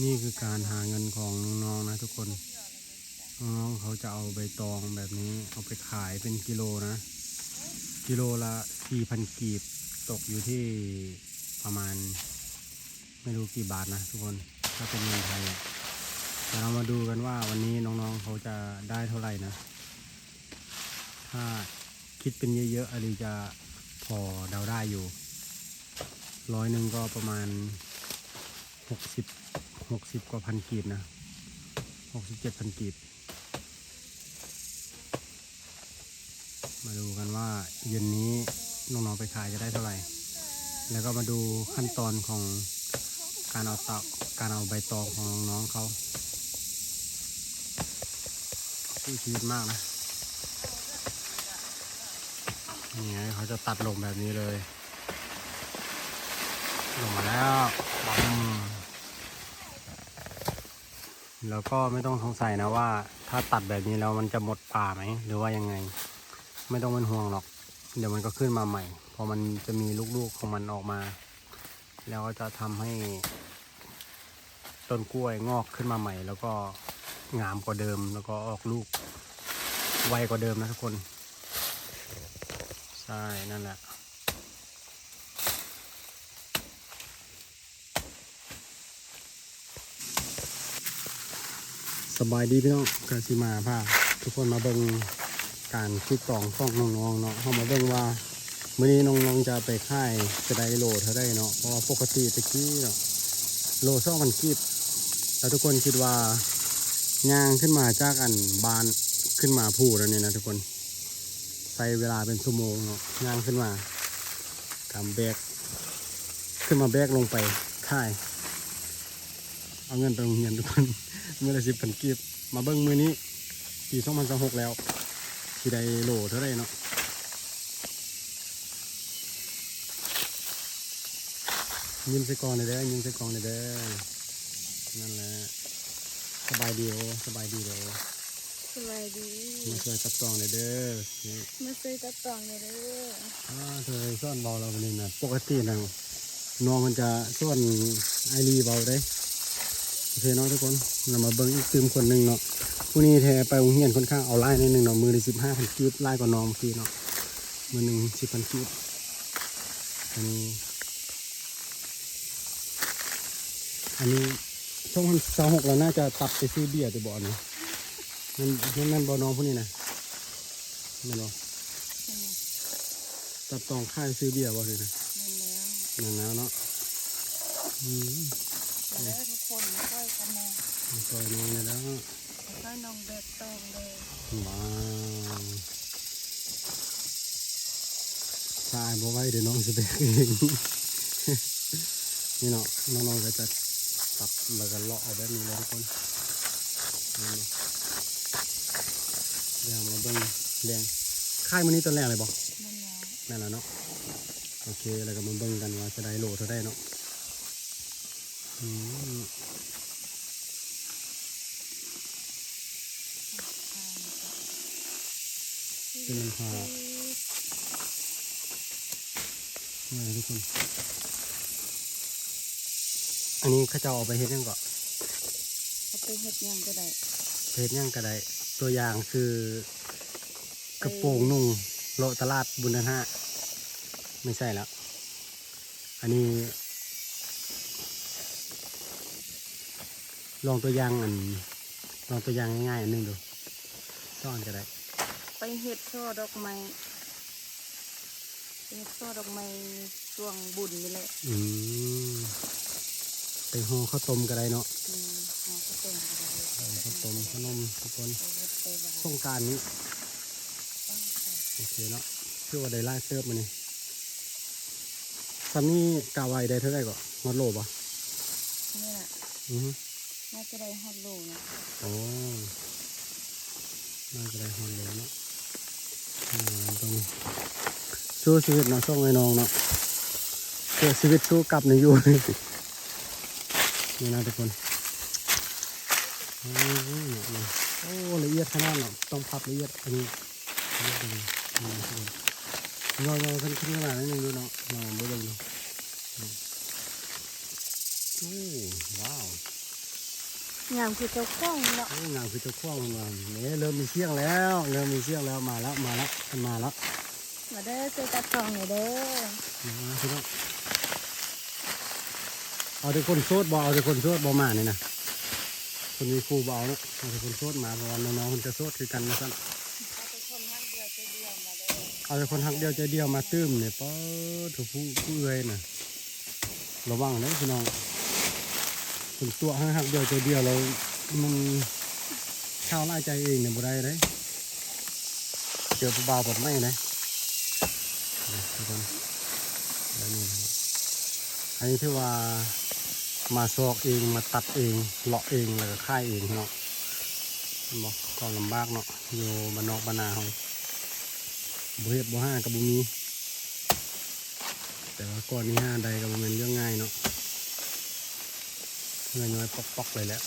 ນີ້ຄືການຫາເງິນຂອງນ້ອງໆນະທຸກຄົນ. ນ້ອງໆເຂົາຈະເອົາໃບຕອງແບບນີ້ເອົາໄປຂາຍເປັນກິໂລນະ, ກິໂລລະສີ່ພັນກີບ, ຕົກຢູ່ທີ່ປະມານ ໄມ່ຮູ້ກີ່ບາດນະທຸກຄົນ ຖ້າເປັນເງິນໄທ. ດຽວເຮົາມາດູກັນວ່າວັນນີ້ນ້ອງໆເຂົາຈະໄດ້ເທົ່າໃດນະ. ຖ້າຄິດເປັນເຍອະໆ ອາລີຈະພໍເດົາໄດ້ຢູ່, ຮ້ອຍໜຶ່ງກໍປະມານຫົກສິບ ຫົກສິບກວ່າພັນກີບນະ, ຫົກສິບເຈັດພັນກີບ. ມາດູກັນວ່າເຢັນນີ້ນ້ອງໆໄປຂາຍຈະໄດ້ເທົ່າໃດ, ແລ້ວກໍມາດູຂັ້ນຕອນຂອງການເອົາເຕົາ ການເອົາໃບຕອງຂອງນ້ອງໆເຂົາ. ສູ້ຊີວິດມາກນະ. ນີ້ໄງ ເຂົາຈະຕັດລົງແບບນີ້ເລີຍ, ລົງມາແລ້ວ ປຶ້ມ. ແລ້ວກໍໄມ່ຕ້ອງສົງໄສນະວ່າ ຖ້າຕັດແບບນີ້ແລ້ວມັນຈະໝົດປ່າໄໝ ຫຼືວ່າຍັງໄງ, ໄມ່ຕ້ອງເປັນຫ່ວງຫຼອກ, ດຽວມັນກໍຂຶ້ນມາໃໝ່ ເພາະມັນຈະມີລູກໆຂອງມັນອອກມາ, ແລ້ວກໍຈະທຳໃຫ້ຕົ້ນກ້ວຍງອກຂຶ້ນມາໃໝ່ ແລ້ວກໍງາມກວ່າເດີມ ແລ້ວກໍອອກລູກໄວກວ່າເດີມນະທຸກຄົນ. ໃຊ່ ນັ້ນແຫຼະ. ສະບາຍດີພີ່ນ້ອງ, ກະຊິມາພາທຸກຄົນມາເບິ່ງການຂຸດຕອງຂອງນ້ອງໆເນາະ. ເຮົາມາເບິ່ງວ່າມື້ນີ້ນ້ອງໆຈະໄປຂາຍຈະໄດ້ໂລເທົ່າໃດເນາະ, ເພາະວ່າປົກກະຕິແຕ່ກີ້ເນາະ ໂລສອງພັນກີບ. ແລ້ວທຸກຄົນຄິດວ່າຍ່າງຂຶ້ນມາຈາກອັນບ້ານຂຶ້ນມາພູນັ້ນນີ້ນະທຸກຄົນ ໃຊ້ເວລາເປັນຊົ່ວໂມງເນາະ, ຍ່າງຂຶ້ນມາ ກຳແບກ ຂຶ້ນມາແບກລົງໄປຂາຍ ເອົາເງິນໄປໂຮງຮຽນທຸກຄົນ ມື້ລະສິບພັນກີບ. ມາເບິ່ງມື້ນີ້ ປີສອງພັນຊາວຫົກແລ້ວ ຊິໄດ້ໂລເທົ່າໃດເນາະ. ຍິ້ມໃສ່ກ້ອງແດ່ເດີ ຍິ້ມໃສ່ກ້ອງແດ່ເດີ. ນັ້ນແຫຼະ. ສະບາຍດີໂອ ສະບາຍດີເດີ. ສະບາຍດີ. ມາຊ່ວຍຈັບຕອງແດ່ເດີ. ມາຊ່ວຍຈັບຕອງແດ່ເດີ. ອ່າ ເທຍສອນເວົ້າແລ້ວມື້ນີ້ນະ, ປົກກະຕິນະ ນ້ອງເພິ່ນຈະສອນອ້າຍລີເວົ້າເດ້. ໂອເຄເນາະທຸກຄົນ, ເຮົາມາເບິ່ງອີກຕື່ມຄົນໜຶ່ງເນາະ. ຜູ້ນີ້ແທ້ໄປໂຮງຮຽນຂ້ອນຂ້າງເອົາຫຼາຍໜ້ອຍໜຶ່ງເນາະ, ມື້ລະສິບຫ້າພັນກີບ ຫຼາຍກວ່ານ້ອງເມື່ອກີ້ເນາະ, ມື້ໜຶ່ງສິບພັນກີບ. ອັນນີ້ ອັນນີ້ສອງພັນຊາວຫົກແລ້ວ ໜ້າຈະຕັດໄປຊື້ເບຍຕິບໍອັນນີ້. ແມ່ນ ແມ່ນ ແມ່ນບໍ່ນ້ອງຜູ້ນີ້ນະ? ແມ່ນບໍ່? ແມ່ນ. ຕັດຕອງຂາຍຊື້ເບຍບໍ່ນີ້ນະ? ແມ່ນແລ້ວ. ແມ່ນແລ້ວເນາະ. ອືມ ມາເດີທຸກຄົນ ມາຊ່ວຍກັນແດ່ ມາຊ່ວຍນ້ອງແດ່ແລ້ວ. ໃຫ້ນ້ອງແບກຕອງເດີ. ວ້າວ ຖ້າອ້າຍບໍ່ໄຫວເດີ ນ້ອງຊິແບກເອງ. ນີ້ເນາະ ນ້ອງໆກໍຈະຕັດ ແລ້ວກໍເລາະເອົາແບບນີ້ເລີຍທຸກຄົນ. ນີ້ເນາະ ດຽວມາເບິ່ງແລງ ຂາຍມື້ນີ້ຕອນແລງເລີຍບໍ່? ແມ່ນແລ້ວ ແມ່ນແລ້ວເນາະ. ໂອເຄ ແລ້ວກໍມາເບິ່ງກັນວ່າຈະໄດ້ໂລເທົ່າໃດເນາະ. ອືມ ເປັນພາ ນີ້ທຸກຄົນ. ອັນນີ້ເຂົາເຈົ້າເອົາໄປເຮັດຫຍັງເກາະ? ເອົາໄປເຮັດຫຍັງກໍໄດ້ ເຮັດຫຍັງກໍໄດ້. ຕົວຢ່າງຄື ໄປ ກະໂປງນຸ່ງເລາະຕະຫຼາດບຸນເດືອນຫ້າ ໄມ່ໃຊ່ລະ. ອັນນີ້ ລອງຕົວຢ່າງອັນ ລອງຕົວຢ່າງງ່າຍໆອັນໜຶ່ງດູ ສອງອັນກໍໄດ້. ໄປເຮັດຊ່ອດອກໄມ້ ໄປເຮັດຊ່ອດອກໄມ້ຊ່ວງບຸນນີ້ແຫຼະ. ອືມ ໄປຫໍ່ເຂົ້າຕົ້ມກໍໄດ້ເນາະ. ອືມ ຫໍ່ເຂົ້າຕົ້ມກໍໄດ້ ຫໍ່ເຂົ້າຕົ້ມ ຂະໜົມທຸກຄົນ ໄປວັດໄປວາ ສົງການນີ້. ໂອເຄເນາະ ຖືວ່າໄດ້ຫຼາຍເຕີບມື້ນີ້. ສ່ຳນີ້ກະໄວ້ໄດ້ເທົ່າໃດເກາະ? ຮອດໂລບໍ່? ນີ້ນະ ອືຮຶ ໜ້າຈະໄດ້ຮອດໂລນະ. ໂອ້ ໜ້າຈະໄດ້ຮອດໂລເນາະ. ອ່າ ຕ້ອງສູ້ຊີວິດເນາະ ສອງອ້າຍນ້ອງເນາະ ເພື່ອຊີວິດສູ້ກັບໃນຢູ່ ນີ້ນະທຸກຄົນ. ໂອ້ ລະອຽດຂະໜາດເນາະ ຕ້ອງພັບລະອຽດ ອັນນີ້ ລະອຽດເລີຍ. ຍໍໆ ຂຶ້ນ ຂຶ້ນມາໜ້ອຍໜຶ່ງດູເນາະ ເຮົາບໍ່ເບິ່ງ. ໂອ້ ວ້າວ. ງາມຄືເຈົ້າຂອງເນາະ ໂອ້ຍ ງາມຄືເຈົ້າຂອງເນາະ. ນີ້ເລີ່ມມີສຽງແລ້ວ ເລີ່ມມີສຽງແລ້ວ ມາແລ້ວ ມາແລ້ວ ເພິ່ນມາແລ້ວ. ມາເດີ ຊ່ວຍຕັດຕອງແດ່ເດີ ມາພີ່ນ້ອງ. ເອົາແຕ່ຄົນໂສດບໍ່ ເອົາແຕ່ຄົນໂສດບໍ່ມານີ້ນະ ຄົນມີຄູ່ບໍ່ເອົາເນາະ. ເອົາແຕ່ຄົນໂສດມາ ເພາະວ່ານ້ອງໆເພິ່ນກະໂສດຄືກັນວ່າຊັ້ນ. ເອົາແຕ່ຄົນຮັກດຽວໃຈດຽວມາເດີ ເອົາແຕ່ຄົນຮັກດຽວໃຈດຽວມາຕື່ມນີ້. ປາດໂທ້ ຜູ້ ຜູ້ເອື້ອຍນະ ລະວັງເດີພີ່ນ້ອງ ເພິ່ນຕົວະໃຫ້ຮັກດຽວໃຈດຽວ ແລ້ວມັນຊາວຫຼາຍໃຈເອງນີ້ບໍ່ໄດ້ເດ້ ເຈີຜູ້ບ່າວປາດໄມ້ເດ້. ນີ້ທຸກຄົນ ແບບນີ້ ອັນນີ້ຖືວ່າມາຊອກເອງ ມາຕັດເອງ ເລາະເອງ ແລ້ວກະຂາຍເອງເນາະ. ເຫັນບໍ່ ຄວາມລຳບາກເນາະ ຢູ່ບ້ານນອກບ້ານນາເຮົາ ບໍ່ເຮັດບໍ່ຫາກະບໍ່ມີ. ແຕ່ວ່າກ່ອນນີ້ຫາໄດ້ກະບໍ່ແມ່ນເລື່ອງງ່າຍເນາະ ເຫື່ອຍ້ອຍປອກໆເລີຍແຫຼະ.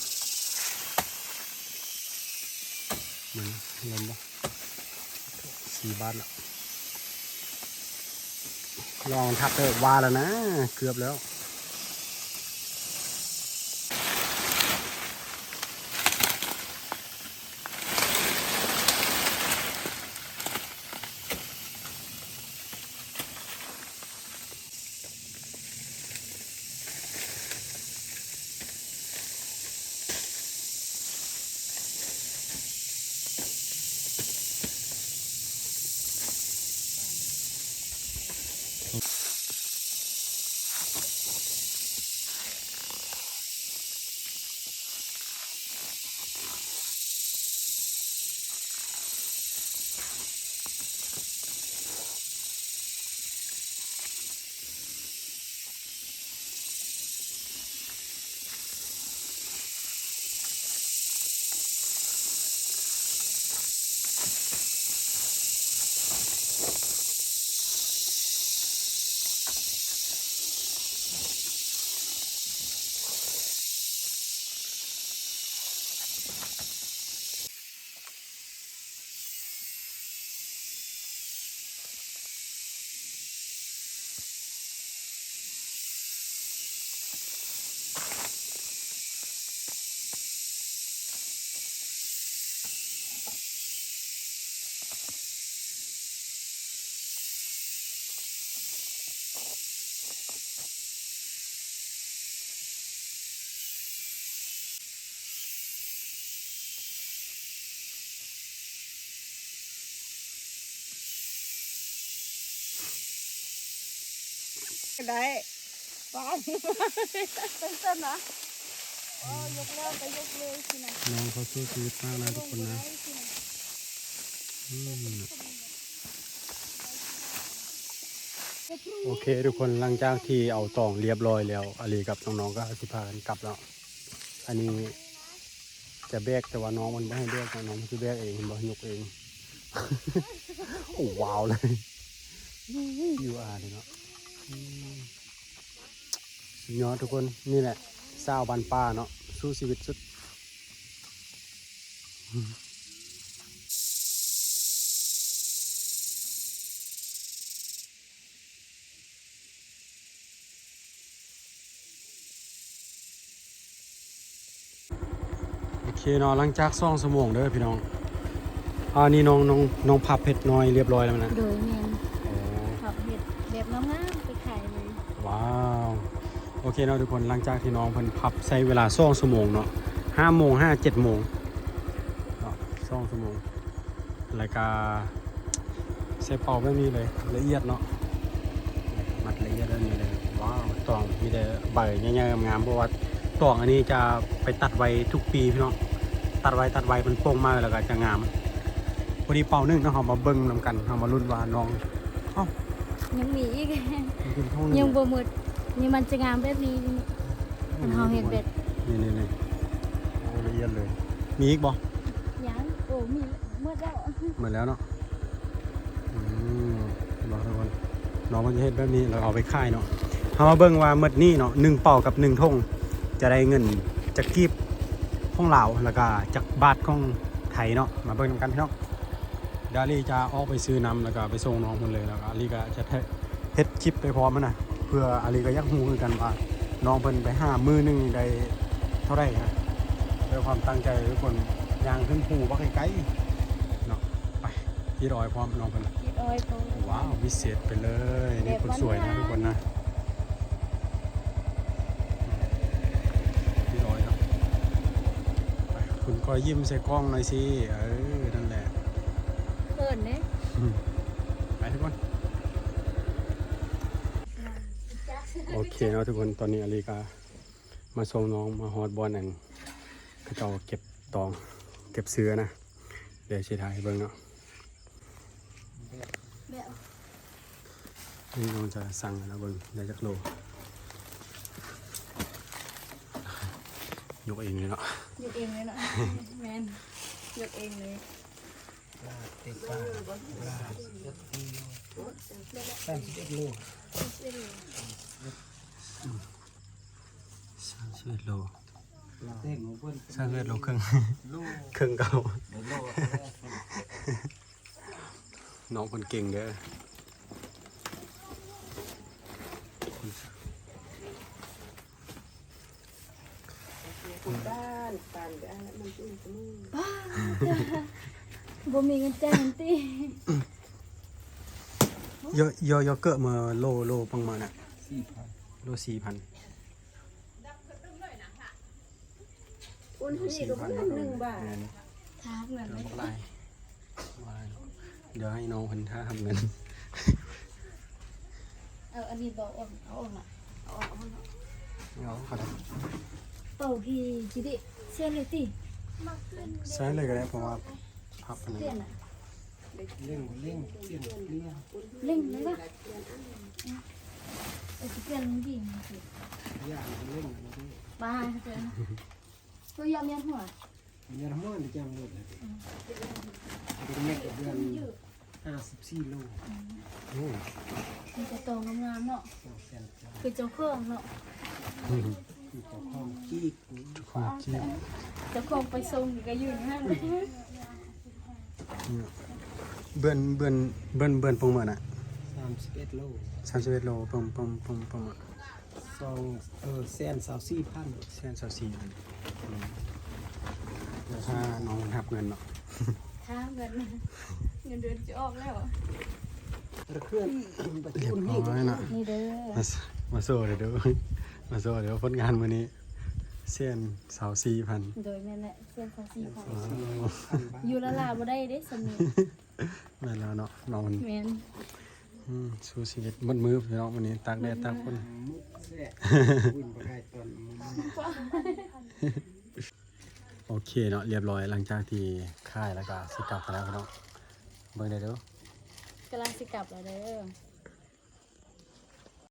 ມັນລົມບໍ່ ສີ່ບາດລະ ລອງທັບເລີຍ ວ່າແລ້ວນະ ເກືອບແລ້ວ. ກະໄດ້ ປານ ເປັນຊັ້ນນະ ເອີ ຍົກແລ້ວກະຍົກເລີຍຊີ້ນະ. ນ້ອງເຂົາສູ້ຊີວິດມາກນະທຸກຄົນນະ. ອືມ ໂອເຄທຸກຄົນ ຫຼັງຈາກທີ່ເອົາຕອງລຽບລ້ອຍແລ້ວ ອາລີກັບນ້ອງໆກະຊິພາກັນກັບແລ້ວ. ອັນນີ້ຈະແບກ ແຕ່ວ່ານ້ອງມັນບໍ່ໃຫ້ແບກນະ ນ້ອງມັນຊິແບກເອງ ເຫັນບໍ່ ຍົກເອງ. ໂອ້ ວ້າວເລີຍ ວິວອານີ້ເນາະ. ອືມ ສຸດຍອດທຸກຄົນ ນີ້ແຫຼະ ສາວບ້ານປ່າເນາະ ສູ້ຊີວິດສຸດ. ໂອເຄເນາະ ຫຼັງຈາກສອງຊົ່ວໂມງເດີພີ່ນ້ອງ. ອັນນີ້ນ້ອງ ນ້ອງ ນ້ອງພັບເຮັດນ້ອຍລຽບລ້ອຍແລ້ວນະ. ໂດຍ ແມ່ນ. ອໍ ພັບເຮັດແບບງາມໆ ໄປຂາຍເລີຍ. ວ້າວ ໂອເຄເນາະທຸກຄົນ ຫຼັງຈາກທີ່ນ້ອງເພິ່ນພັບໃຊ້ເວລາສອງຊົ່ວໂມງເນາະ ຫ້າໂມງຫາເຈັດໂມງເນາະ ສອງຊົ່ວໂມງ. ແລ້ວກະໃສ່ເປົາແບບນີ້ເລີຍ ລະອຽດເນາະ ມັດລະອຽດແບບນີ້ເລີຍ. ວ້າວ ຕອງມີແຕ່ໃບໃຫຍ່ໆງາມໆ ເພາະວ່າຕອງອັນນີ້ຈະໄປຕັດໄວ້ທຸກປີພີ່ນ້ອງ ຕັດໄວ້ ຕັດໄວ້ມັນໂປ່ງມາກ ແລ້ວກະຈະງາມ. ພໍດີເປົາໜຶ່ງເນາະ ເຮົາມາເບິ່ງນຳກັນ ເຮົາມາລຸ້ນວ່ານ້ອງ ເອົ້າ ຍັງມີອີກ ຍັງບໍ່ໝົດ ນີ້ມັນຈະງາມແບບນີ້. ຄັນເຮົາເຮັດແບບ ນີ້ໆໆ ໂອ້ ລະອຽດເລີຍ. ມີອີກບໍ່? ຍັງ. ໂອ້ ມີ ໝົດແລ້ວ ໝົດແລ້ວເນາະ. ອືມ ເຫັນບໍ່ທຸກຄົນ ນ້ອງມັນຈະເຮັດແບບນີ້ ແລ້ວເອົາໄປຂາຍເນາະ. ເຮົາມາເບິ່ງວ່າໝົດນີ້ເນາະ ໜຶ່ງເປົາກັບໜຶ່ງຖົງ ຈະໄດ້ເງິນຈັກກີບຂອງລາວ ແລ້ວກະຈັກບາດຂອງໄທເນາະ. ມາເບິ່ງນຳກັນພີ່ນ້ອງ. ດຽວອາລີຈະອອກໄປຊື້ນ້ຳ ແລ້ວກະໄປສົ່ງນ້ອງເພິ່ນເລີຍ ແລ້ວກະອາລີກະຈະເຮັດຄລິບໄປພ້ອມຫັ້ນນະ ເພື່ອອາລີກະຢາກຮູ້ຄືກັນວ່າ ນ້ອງເພິ່ນໄປຫາມື້ໜຶ່ງໄດ້ເທົ່າໃດຫັ້ນນະ. ດ້ວຍຄວາມຕັ້ງໃຈທຸກຄົນ ຍ່າງຂຶ້ນພູບັກໄກໆເນາະ. ໄປ ຕິດອ້ອຍພ້ອມນ້ອງເພິ່ນ. ຕິດອ້ອຍພ້ອມ. ວ້າວ ວິເສດໄປເລີຍ. ນີ້ຄົນສວຍນະທຸກຄົນນະ. ຕິດອ້ອຍເນາະ. ໄປ ຄຸນກໍຍິ້ມໃສ່ກ້ອງໜ່ອຍຊິ. ເອີ ນັ້ນແຫຼະ. ເຂີນເດ້. ໄປທຸກຄົນ. ໂອເຄເນາະທຸກຄົນ ຕອນນີ້ອາລີກະມາສົ່ງນ້ອງມາຮອດບ່ອນອັນເຂົາເຈົ້າເກັບຕອງ ເກັບເສືອນະ. ດຽວຊິຖ່າຍໃຫ້ເບິ່ງເນາະ. ແບບ ນີ້ນ້ອງຈະຊັ່ງໃຫ້ລາວເບິ່ງ ໄດ້ຈັກໂລ. ຍົກເອງເລີຍເນາະ. ຍົກເອງເລີຍເນາະ. ແມ່ນ ຍົກເອງເລີຍ. ສາມສິບເອັດໂລ ສາມສິບເອັດໂລ ສາມສິບເອັດໂລ ເຄິ່ງ ເຄິ່ງເກົ່າ. ນ້ອງເພິ່ນເກັ່ງເດີ. ບໍ່ມີເງິນຈ່າຍຫັ້ນຕິ? ໂຢ ໂຢ ໂຢເກີດມາໂລ ໂລປະມານນະ ສີ່ພັນ ໂລສີ່ພັນ. ໂອນໃຫ້ນີ້ກໍບໍ່ທັນໜຶ່ງບາດ. ແມ່ນ ຖ້າຮັບເງິນ ບໍ່ຫຼາຍ ບໍ່ຫຼາຍດອກ. ດຽວໃຫ້ນ້ອງເພິ່ນຖ້າຮັບເງິນ. ເອົາອັນນີ້ບໍ່ອອກ ເອົາອອກລະ ເອົາອອກ ເອົາອອກ. ເອົາເທົ່າໃດ? ເປົ່າທີ່ ທີ່ເດ ໃສ່ເລີຍຕິ? ໃສ່ເລີຍກໍໄດ້ ເພາະວ່າພັບອັນນັ້ນ. ເລັ່ງ ເລັ່ງ ເລັ່ງ ເລັ່ງເລີຍວະ? ເອີ ຊິປ່ຽນມັນດີ ຢາກເລັ່ງອັນນີ້ເດ້. ບາຍ ເຈົ້າ ຕົວຢາກແມ່ນຫົວ ແມ່ນຫົວນີ້ຈັ່ງໂລດແຫຼະ. ອືມ ເປັນເມັດເດືອນ ຫ້າສິບສີ່ໂລ. ອືມ ໂອ້ ມີແຕ່ໂຕງາມໆເນາະ. ສອງແສນ ຄືເຈົ້າຂອງເນາະ. ອືມ ເຈົ້າຂອງຈີກ ເຈົ້າຂອງຈີກ ເຈົ້າຂອງໄປສົ່ງນີ້ກໍຢູ່ຫັ້ນ. ເບື່ອນ ເບື່ອນ ເບື່ອນ ເບື່ອນປະມານນະ ສາມສິບເອັດໂລ ສາມສິບເອັດໂລ ປະມານ ປະມານ ປະມານ ສອງ ເອີ ແສນຊາວສີ່ພັນ ແສນຊາວສີ່ພັນ. ອືມ ແລ້ວຖ້ານ້ອງຮັບເງິນເນາະ ຖ້າເງິນ ເງິນເດືອນຊິອອກແລ້ວ. ລຽບຮ້ອຍເນາະ. ນີ້ເດີ ມາ ມາໂຊເດີ ມາໂຊເດີ ຜົນງານມື້ນີ້ ແສນຊາວສີ່ພັນ. ໂດຍ ແມ່ນແຫຼະ ແສນຊາວສີ່ພັນ. ຢູ່ລະລາບໍ່ໄດ້ເດ້ສ່ຳນີ້. ແມ່ນແລ້ວເນາະ ນ້ອງເພິ່ນ ແມ່ນ ອືມ ສູ້ຊີວິດໝົດມື້ພີ່ນ້ອງ ມື້ນີ້ຕາກແດດຕາກຝົນ. ໂອເຄເນາະ ລຽບຮ້ອຍ ຫຼັງຈາກທີ່ຂາຍແລ້ວກໍຊິກັບໄປແລ້ວພີ່ນ້ອງ. ເບິ່ງໄດ້ເດີ ກຳລັງຊິກັບແລ້ວເດີ.